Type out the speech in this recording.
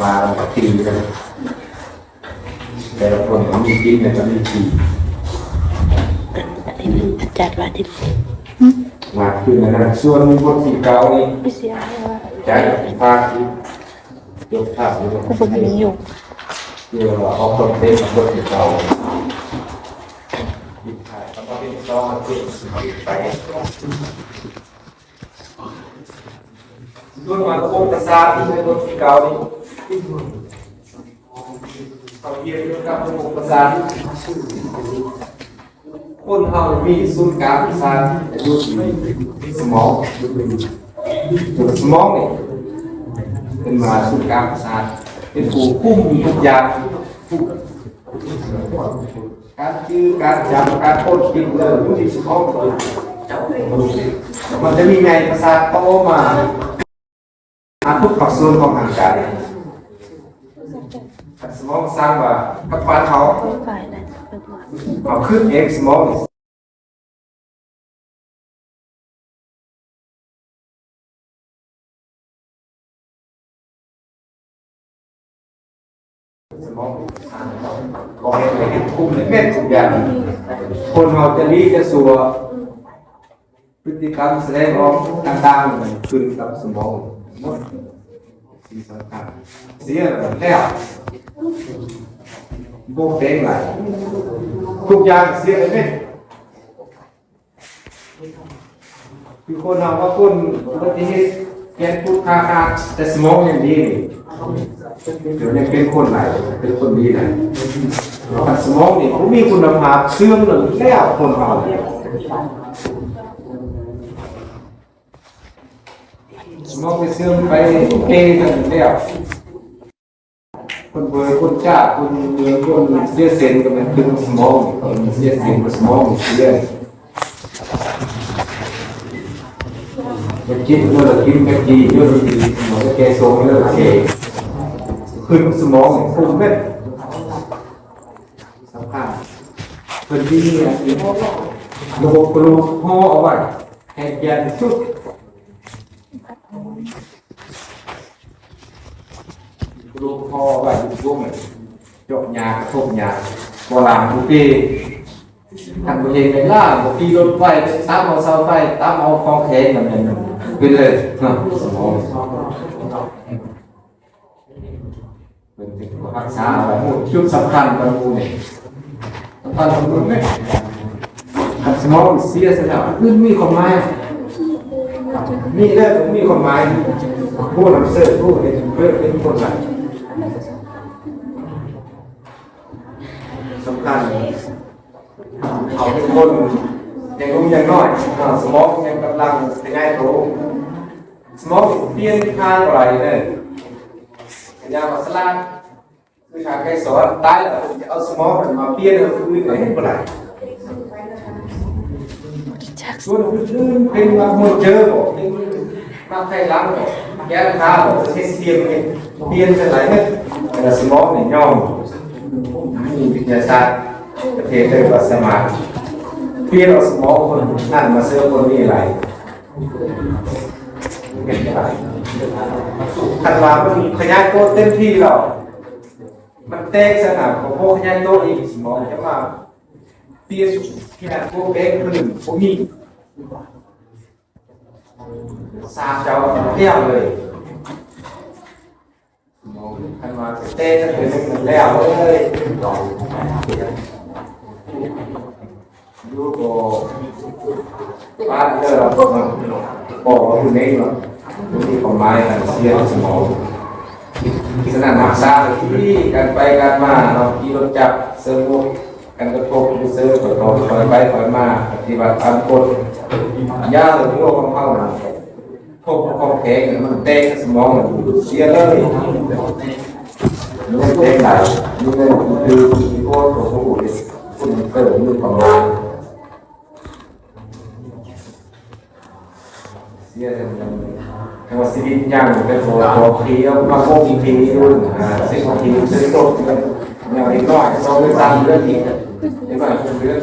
ວ່າກັນປີນະ ແຕ່ລະຄົນກໍມີກິນ ແລ້ວກໍມີຂີ່ ອັນນີ້ມັນຈັດວ່າທີ່ ວ່າຄືອັນນັ້ນ ສ່ວນບົດທີເກົ້ານີ້ ໄປເສຍວ່າ ຈາກພາກທີ່ ຍົກພາບຢູ່ ກໍບໍ່ມີຢູ່ ເພື່ອອອກຄອນເທັນບົດທີເກົ້າ ມີຖ່າຍຄຳວ່າເປັນຊອງ ເອົາເກັບໄປ ສ່ວນມາລະບົບປະສາດທີ່ໃນບົດທີເກົ້ານີ້ ເຂົາຮຽນກ່ຽວກັບລະບົບປະສາດ. ຄົນເຮົາມີສູນກາງປະສາດຢູ່ທີ່ສະໝອງ. ສະໝອງນີ້ເປັນວ່າສູນກາງປະສາດ ເປັນຜູ້ຄຸມທຸກຢ່າງ. ການຈື່ ການຈຳ ການຄົ້ນຄິດເລື່ອງຢູ່ທີ່ສະໝອງ ມັນຈະມີໃຍປະສາດຕໍ່ມາຫາທຸກພາກສ່ວນຂອງຮ່າງກາຍ. ຄັນສະໝອງສັ່ງວ່າກັບບ້ານເຮົາ ເຮົາຄຶດເອງສະໝອງ ສະໝອງ ເຮົາເຮັດ ເຮັດຄຸມເຮັດເມັດທຸກຢ່າງ. ຄົນເຮົາຈະດີຈະຊົ່ວ ພຶດຕິກຳສະແດງອອກຕ່າງໆ ມັນຂຶ້ນກັບສະໝອງໝົດ. ສິ່ງສຳຄັນ ເສຍແລ້ວ ບໍ່ແປງຫຼາຍ ທຸກຢ່າງເສຍໄປເໝິດ. ຄືຄົນເຮົາບາງຄົນອຸບັດຕິເຫດ ແຂນພຸດຂາຂາດ ແຕ່ສະໝອງຍັງດີນີ້ ດຽວນີ້ເປັນຄົນຫຼາຍ ເປັນຄົນດີຫຼາຍ. ຄັນສະໝອງນີ້ບໍ່ມີຄຸນນະພາບ ເສື່ອມແລ້ວ ແລ້ວຄົນເຮົາ ສະໝອງໄປເສື່ອມໄປເກກັນແລ້ວ. ຄົນເບີ ຄົນຈ້າ ຄົນເມືອງ ຄົນເສຍເສັ້ນກໍແມ່ນເປັນສະໝອງ ຄົນເສຍເສັ້ນ ສະໝອງເສຍ. ໄປກິນເມື່ອລະກິນ ໄປກີເມື່ອລະກີ ໝໍໄປແກ່ຊົງເລີກເສຍ ຂຶ້ນສະໝອງ ຄຸມເມັດ ສຳຄັນ. ເພິ່ນມີອັນນີ້ ລະບົບກະດູກຫໍ່ເອົາໄວ້ ໃຫ້ແກ່ນທີ່ສຸດ. ລູກພໍ່ໄວ້ຢູ່ວົງ ຈົກຫຍ້າ ກະທົບຫຍ້າ ບໍ່ລ້າງບໍ່ຕີ ຄັນບໍ່ເຮັດແມ່ນລ້າງ ບໍ່ຂີ່ລົດໄຟ ຕຳເອົາເສົາໄຟ ຕຳເອົາຂອງແຂງ ນັ້ນແມ່ນເປັນເລີຍເນາະ ສະໝອງ. ເພິ່ນເປັນຜູ້ຮັກສາໄວ້ໝົດ ຈຸດສຳຄັນຂອງໝູ່ນີ້ ສຳຄັນຂອງໝູ່ນີ້ ຄັນສະໝອງເສຍຊະແລ້ວ ອື່ນມີຄວາມໝາຍ ມີແລ້ວບໍ່ມີຄວາມໝາຍ ຜູ້ນຳເສີດ ຜູ້ເຮັດເປີດເປັນຄົນນັ້ນ ສຳຄັນ ເຂົາເປັນຄົນຍັງໜຸ່ມຍັງນ້ອຍ ສະໝອງຍັງກຳລັງຂະຫຍາຍໂຕ ສະໝອງປ່ຽນທາງບໍ່ໄດ້ເດີ ພະຍາມວ່າສະຫຼາດ ຄືທາງໄກສອນ ຕາຍແລ້ວເພິ່ນຈະເອົາສະໝອງນັ້ນມາປ່ຽນໃຫ້ຜູ້ອື່ນກໍເຮັດບໍ່ໄດ້. ສ່ວນອື່ນໆ ເປັນມາໂຮເຈີບໍ່ ເປັນມາໄຂ່ຫຼັງບໍ່ ແກ້ວຂາວບໍ່ ເຮັດປ່ຽນ ປ່ຽນຈັ່ງໃດເນາະ ແຕ່ສະໝອງນີ້ຍອມ ມີວິທະຍາສາດປະເທດເລີຍວ່າສາມາດປ່ຽນເອົາສະໝອງຄົນນັ້ນມາເສີມຄົນນີ້ໄດ້. ຄັນວ່າມັນຂະຫຍາຍໂຕເຕັມທີ່ແລ້ວ ມັນແຕກຊະນະ ກໍບໍ່ຂະຫຍາຍໂຕອີກ ສະໝອງຈະມາປ່ຽນຂະຫຍາຍໂຕແປງຄືນບໍ່ມີ ສາມເຈົ້າແລ້ວເລີຍ. ຄັນວ່າແຕ່ງເປັນແລ້ວເລີຍ ຢູ່ກໍບ້ານເດີ ບອກວ່າຜູ້ເລັກເນາະ ບໍ່ມີຄວາມໝາຍ ການເສຍສະໝອງ. ສະນັ້ນຮັກສາທີ່ດີ ການໄປການມາເນາະ ຂີ່ລົດຈັກ ເຊິ່ງ ກັນກະທົບຢູ່ເຊີ ກໍຕ້ອງຄ່ອຍໄປຄ່ອຍມາ ປະຕິບັດຕາມກົດ ຢ່າໃຫ້ຫົວຂອງເຮົານັ້ນ ພົບຂອງແຂງ ມັນແຕກ ສະໝອງມັນເສຍເລີຍ ມັນແຕກໄດ້ ມີເງິນຄືທີ່ໂພດຂອງຜູ້ເຮັດ ຄຸນເຕີມມີປະມານ ເສຍແລ້ວມັນ ແຕ່ວ່າຊີວິດຍັງ ແຕ່ພໍ ພໍຂີ່ເອົາມາຫົກປີຢູ່ ຫ້າສິບປີ ເສຍຕົກ ຍັງເດັກນ້ອຍ ສອງເດືອນ ສາມເດືອນອີກ ເດັກນ້ອຍ ຫົກເດືອນ